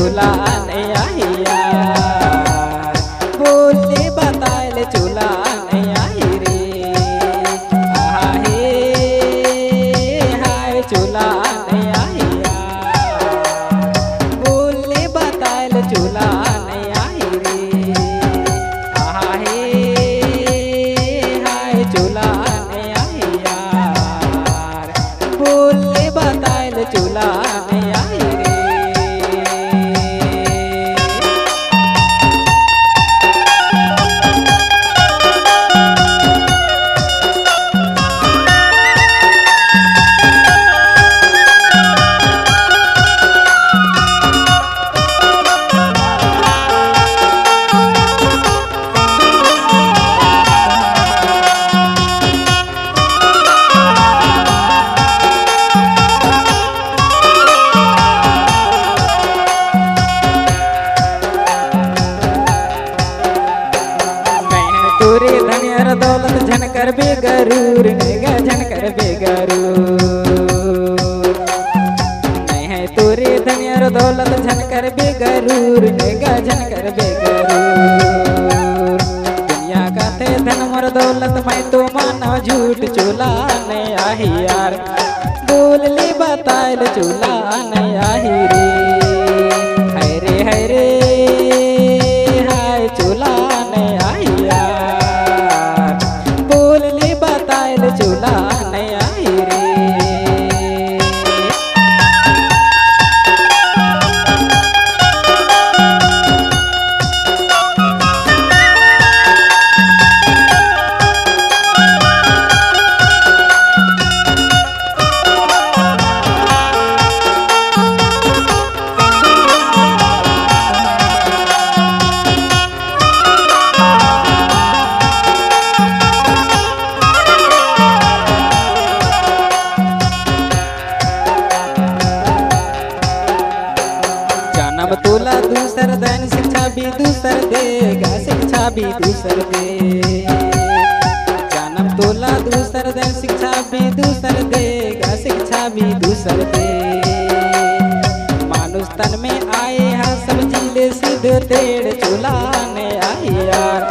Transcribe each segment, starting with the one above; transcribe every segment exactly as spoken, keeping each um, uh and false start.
चोला नइ आही यार, बोल ले बताए ले चोला नइ आही रे। आहा हे, हाय चोला नइ आही यार, बोल ले बताए ले चोला नइ आही रे। आहा हे, हाय चोला नइ आही यार, बोल ले बताए ले चोला नइ आही रे। मैं तोरे धन अर दौलत झन करबे गरूर, नेगा झन करबे गरूर। मैं तोरे धन अर दौलत झन करबे गरूर, नेगा झन करबे गरूर। दुनिया कथे धन मोर दौलत, मैं तो मानव झूठ, चोला नइ आही यार, बोल ले बताए ले चोला नइ आही रे। हाय रे हाय रे, हाय चोला नइ आही यार, बोल ले बताए ले चोला नइ आही रे। जनम तोला दूसर दे, शिक्षा भी दूसर देगा, शिक्षा भी दूसर दे। जनम तोला दूसर दे, शिक्षा भी दूसर देगा, शिक्षा भी दूसर दे। मानुष तन में आए हा सब जिले सिद्ध तेड़, चोला नइ आही यार,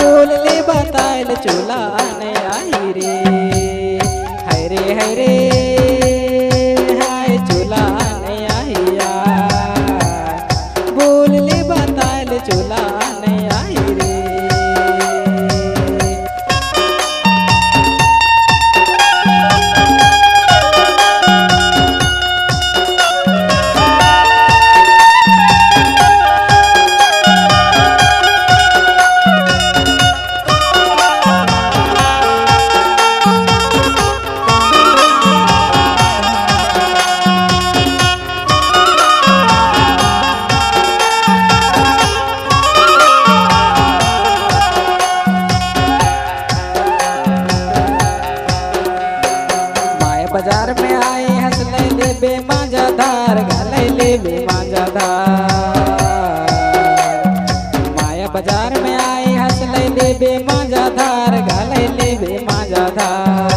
बोल ले बताए ले चोला नइ आही रे। हाय रे हाय रे, हाय चोला नइ आही यार, बोल ले बताए ले चोला नइ आही रे। माया बाजार में आए हस, ले लेबे मांजा धार, गा ले लेबे मांजा धार। माया बाजार में आए हस, ले लेबे मांजा धार, गा ले लेबे मांजा धार।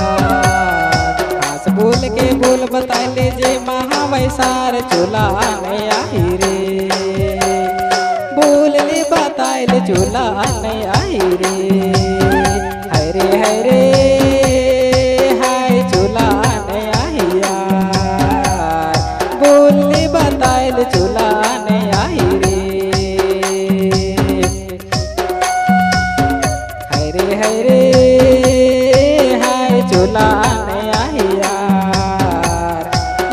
हंस बोल के बोल बताए ले जे महावैसार, चोला नइ आही रे, बोल ले बताए ले चोला नइ आही रे। हाय रे हाय रे, हाय चोला नइ आही यार, बोल ले बताए ले चोला नइ आही रे। हाय रे हाय रे, हाय चोला नइ आही यार,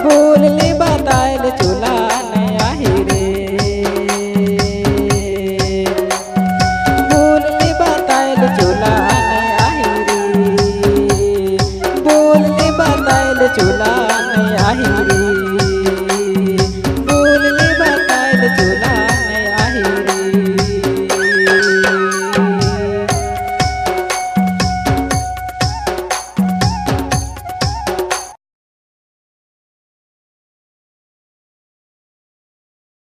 बोल ले बताए ले चोला नइ आही रे। बोल ले बताए ले चोला नइ आही रे, बोल ले बताए ले चोला नइ आही रे।